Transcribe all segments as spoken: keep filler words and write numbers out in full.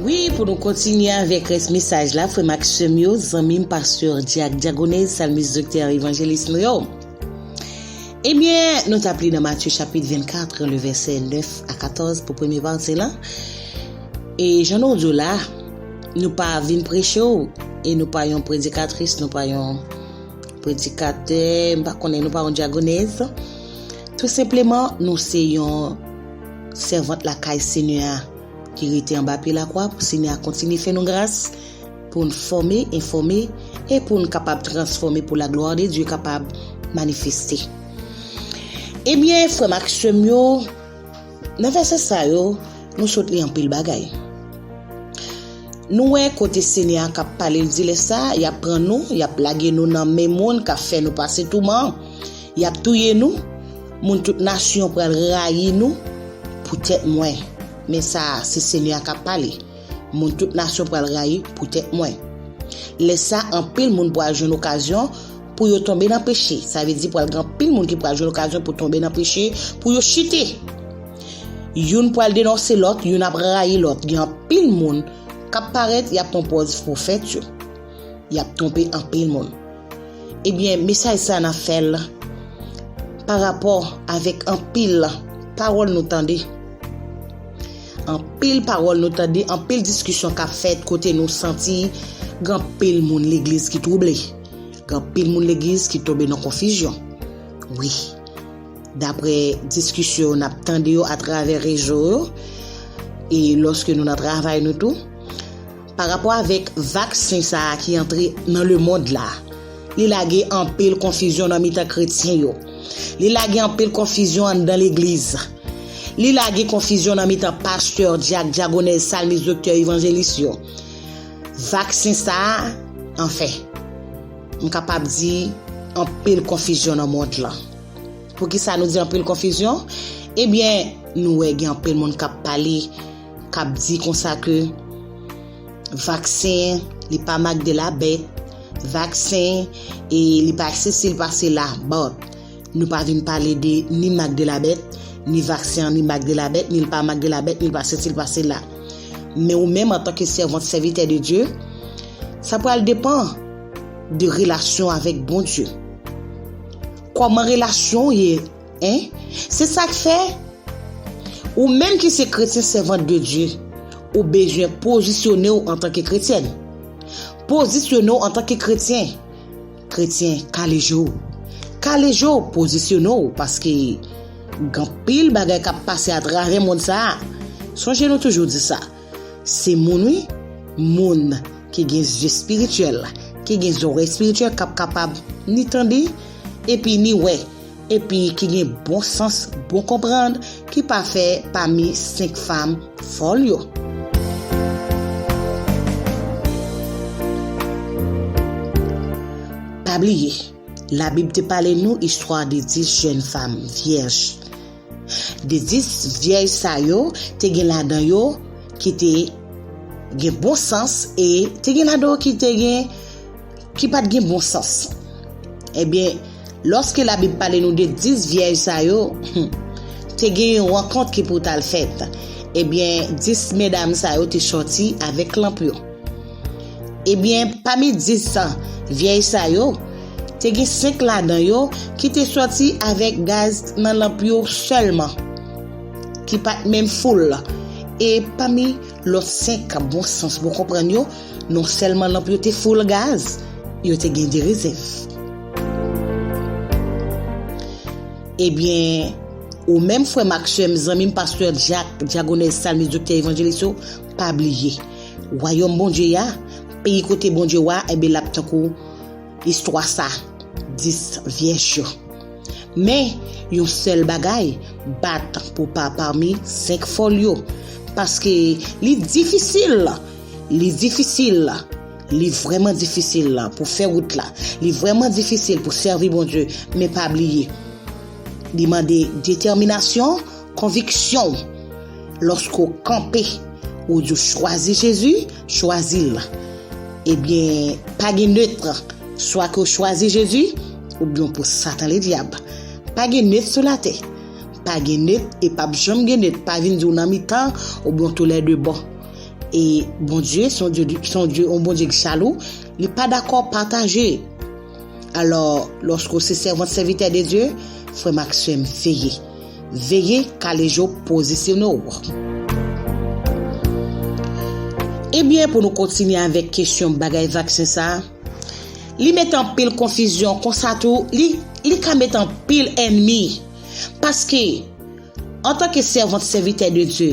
Wi, pou nou kontinye avèk rès mesaj la, frè m ak sè m yo, zanmi m, pastè, dyak, dyagonèz, salmis, doktè, evanjelis nou yo. Ebyen, nou t ap li nan Matye chapit vennkat, le vèsè nèf a katòz pou premye pati la. E jan nou di w la, nou pa vin preche w, e nou pa yon predikatris, nou pa yon predikatè, m pa konnen, nou pa yon dyagonèz. Tou senpleman, nou se yon sèvant lakay Senyè a ki rete anba pye lakwa pou Senyè a kontinye fè nou gras, pou n fòme, enfòme, e pou n kapab transfòme pou laglwa de Dye kapab manifeste. Ebyen, frè m ak sè m yo, nan vèsè sa yo, nou sot li anpil bagay. Nou wè kote Senyè a k ap pale, l di lè sa, y ap pran nou, y ap lage nou nan men moun k ap fè nou pase touman, y ap touye nou, moun tout nasyon pral rayi nou poutèt mwen. Men sa, se Senyè a k ap pale. Moun tout nasyon pral rayi poutèt mwen. Lè sa, anpil moun pral jwenn okazyon pou yo tonbe nan peche. Sa vle di pral gen anpil moun ki pral jwenn okazyon pou tonbe nan peche, pou yo chite. Youn pral denonse lòt, youn ap rayi lòt. Gen anpil moun k ap parèt, y ap pran pòz pwofèt yo. Y ap twonpe anpil moun. Ebyen, mesaj sa n ap fè l pa rapò avèk anpil pawòl nou tande. Anpil pawòl nou tande, anpil diskisyon k ap fèt kote nou santi gen anpil moun legliz ki twouble. Gen anpil moun legliz ki tonbe nan konfizyon. Wi. Daprè diskisyon n ap tande yo atravè rezo yo, e lòske nou nan travay nou tou, pa rapò avèk vaksen sa a ki antre nan lemonn la, li lage anpil konfizyon nan mitan kretyen yo. Li lage anpil konfizyon anndan legliz. Li lage konfizyon nan mitan pastè, dyak, dyagonèz, salmis, doktè, evanjelis yo. Vaksen sa a, anfen, m kapab di anpil konfizyon nan mond lan. Poukisa nou di anpil konfizyon? Ebyen, nou wè gen anpil moun k ap pale, k ap di konsa ke vaksen, li pa mak de labèt, vaksen, e li pa sesi, li pa sela. But, nou pa vin pale de ni mak de labèt, ni vaksen an, ni mak de labèt, ni l pa mak de labèt, ni l pa sesi, li pa sela. Men ou menm, antanke sèvant, sèvitè de Dye, sa pral depann de relasyon avèk Bondye. Kòman relasyon w ye, en? Se sa k fè, ou menm ki se kretyen, sèvant de Dye, ou bezwen pozisyone w antanke kretyèn. Pozisyone w antanke kretyen. Kretyen, kale je w. Kale je w, pozisyone w, paske gen anpil bagay k ap pase atravè mond sa a. Sonje nou toujou di sa. Se moun, wi, moun ki gen zye espirityèl, ki gen zòrèy espirityèl, k ap kapab ni tande, epi ni wè, epi ki gen bon sans, bon konprann, ki pa fè pami senk fanm fòl yo. Pa bliye, Labib te pale nou istwa de dis jèn fanm vyèj. De dis vyèj sa yo, te gen ladan yo ki te gen bon sans e te gen ladan yo ki te gen, ki pa t gen bon sans. Ebyen, lòske Labib pale nou de dis vyèj sa yo, te gen yon rankont ki pou t al fèt. Ebyen, dis medam sa yo te sòti avèk lanp yo. Ebyen, pami dis vyèj sa yo, te gen senk ladan yo ki te sòti avèk gaz nan lanp yo sèlman, ki pa t menm full. E pami lòt senk bon sans, bon konprann yo, non sèlman lanp yo te full gaz, yo te gen de rezèv. Ebyen, ou menm frè m ak sè m, zanmi m, pastè, dyak, dyagonèz, salmis, doktè, evanjelis yo, pa bliye. Wayòm Bondye a, peyi kote Bondye wa, enben l ap tankou istwa sa, dis vyèj yo. Men, yon sèl bagay, bat pou pa pami senk fòl yo. Paske li difisil, li difisil, li vrèman difisil pou fè wout la. Li vrèman difisil pou sèvi Bondye, men pa bliye. Li mande detèminasyon, konviksyon. Lòske w kanpe, ou di w chwazi Jezi, chwazi l. Ebyen, pa gen nèt, swa ke w chwazi Jezi, oubyen w pou Satan ledyab. Pa gen nèt sou latè. Pa gen nèt e p ap janm gen nèt. Pa vin di w nan mitan, oubyen w toulède bò. E Bondye, se yon Dye, se yon Dye, yon Bondye ki chalou, li pa dakò pataje. Alò, lòske w se sèvant, sèvitè de Dye, frè m ak sè m, veye. Veye, kale je w, pozisyone w. Ebyen, pou nou kontinye avèk kesyon bagay vaksen sa a, li mete anpil konfizyon, konsa tou, li, li ka mete anpil ènmi. Paske, antanke sèvant, sèvitè de Dye,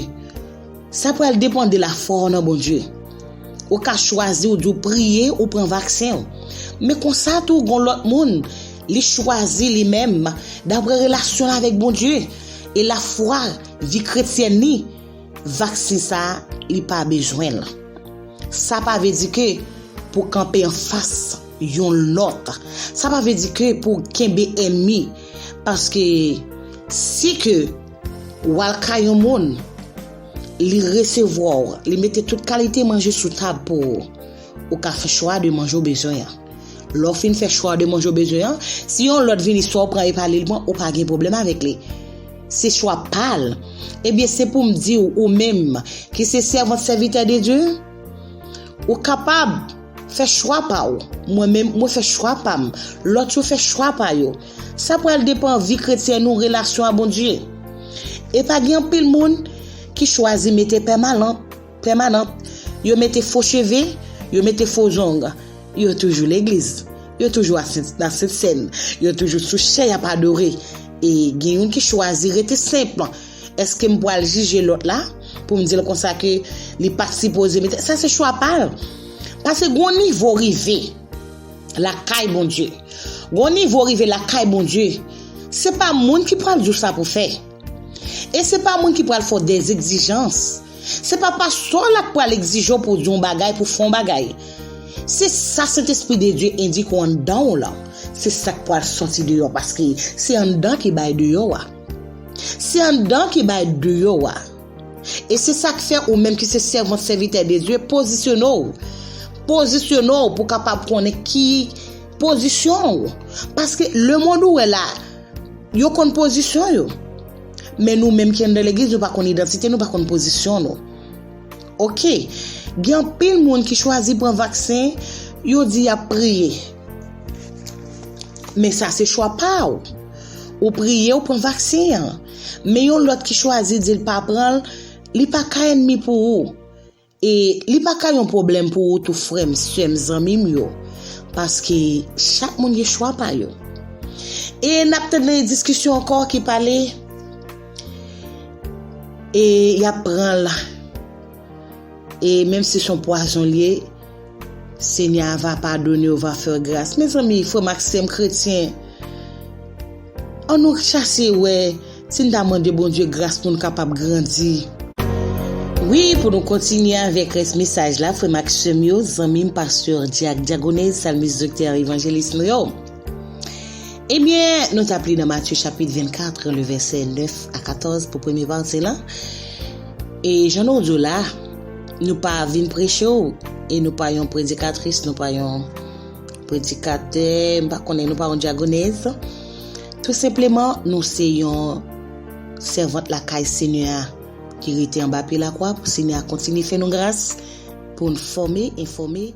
sa pral depann de lafwa w nan Bondye. Ou ka chwazi, ou di w priye, ou pran vaksen w. Men konsa tou, gon lòt moun, li chwazi li menm, dapre relasyon l avèk Bondye, e lafwa, vi kretyèn li, vaksen sa a, li pa bezwen l. Sa pa vle di ke pou kanpe anfas youn lòt. Sa pa vle di ke pou kenbe ènmi. Paske si ke w al kay yon moun, li resevwa w, li mete tout kalite manje sou tab pou ou, ou ka fè chwa de manje w bezwen an. Lè w fin fè chwa de manje w bezwen an, si yon lòt vini, swa w pran e pa li l pran, ou pa gen pwoblèm avèk li. Se chwa pa l. Ebyen, se pou m di w, ou menm, ki se sèvant, sèvitè de Dye, ou kapab fè chwa pa w. Mwen menm, mwen fè chwa pa m. Lòt yo fè chwa pa yo. Sa pral depann vi kretyèn ou, relasyon a Bondye. E pa gen anpil moun ki chwazi mete pèmalant, pèmanant. Yo mete fo cheve, yo mete fo zong. Yo toujou legliz. Yo toujou a Sent, nan Sent Sèn. Yo toujou sou chè y ap adore. E gen youn ki chwazi rete senp. Èske m pral jije lòt la pou m di l konsa ke li pa t sipoze mete? Sa se chwa pa l. Paske gon nivo rive lakay Bondye. Gon nivo rive lakay Bondye. Se pa moun ki pral di w sa pou fè. E se pa moun ki pral fè w dèzegzijans. Se pa pastè w la k pral egzije w pou w di yon bagay, pou w fè yon bagay. Se sa Sentespri de Dye endike w anndan w lan. Se sa k pral sòti deyò, paske se anndan ki bay deyò a. Se anndan ki bay deyò a. E se sa k fè ou menm ki se sèvant, sèvitè de Dye, pozisyone w. Pozisyone w pou w kapab konnen ki pozisyon w. Paske lemonn ou wè la, yo konn pozisyon yo. Men nou menm ki anndan legliz, nou pa konn idantite nou, pa konn pozisyon nou. Oke. Gen anpil moun ki chwazi pran vaksen, yo di y ap priye. Men sa se chwa pa w. Ou priye, ou pran vaksen an. Men yon lòt ki chwazi di l pa pran l, li pa ka ènmi pou ou. E li pa ka yon pwoblèm pou ou tou, frè m, sè m, zanmi m yo. Paske chak moun gen chwa pa yo. E n ap tande diskisyon ankò ki pale, e y ap pran l. E menm si se yon pwazon l ye, Senyè a va padone, ou va fè w gras. Mezanmi, frè m ak sè m kretyen, ann nou chache wè si n ta mande Bondye gras pou n kapab grandi. Wi, pou nou kontinye avèk rès mesaj la, frè m ak sè m yo, zanmi m, pastè, dyak, dyakonès, salmis, doktè, evanjelis nou yo. Ebyen, nou t ap li nan Matye chapit vennkat, le vèsè nèf a katòz pou premye pati la. E jan nou di w la, nou pa vin preche w, e nou pa yon predikatris, nou pa yon predikatè, m pa konnen, nou pa yon dyakonès. Tou senpleman, nou se yon sèvant lakay Senyè a ki rete anba pye lakwa pou Senyè a kontinye fè nou gras pou n fòme, enfòme,